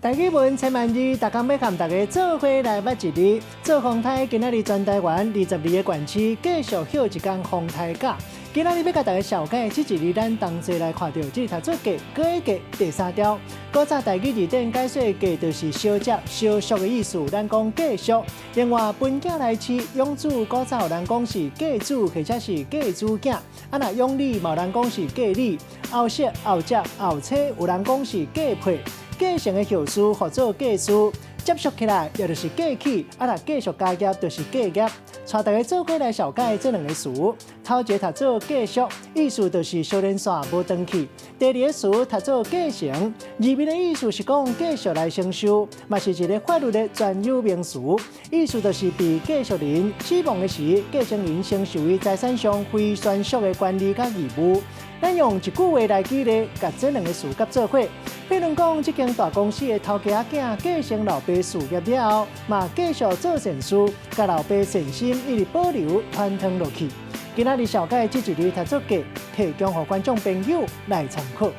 台語文千萬字，逐工欲佮大家做伙來捌一字。做風颱今仔日全台灣22個縣市繼續歇一工風颱假。今仔日欲共大家紹介這一字，咱同齊來看著，這讀做繼，閣一個第三調。古早台語字典解說，繼就是相接、相續的意思，咱講繼續。另外，分囝來飼，養子古早有人講是繼子，或者是繼子囝。啊，若養女嘛有人講是繼女。後室、後接、後妻，有人講是繼配。繼承的後嗣，號做繼嗣，接續起來，也就是繼起；啊，若繼續家業，就是繼業。帶大家做伙來紹介這兩个詞。頭一个讀做繼續，意思就是相連線無斷去；第二個詞讀做繼承，字面的意思是講繼續來承受，嘛是一个法律的專有名詞，意思就是被繼續人死亡的時，繼承人承受伊財產上非專屬的權利佮義務。咱用一句話來舉例，共這兩个詞佮做伙。比如講，這間大公司的頭家仔囝繼承老爸事業了後，嘛繼續做善事，共老爸善心一直保留傳承落去。今仔日紹介這一字讀做繼，提供予觀眾朋友來參考。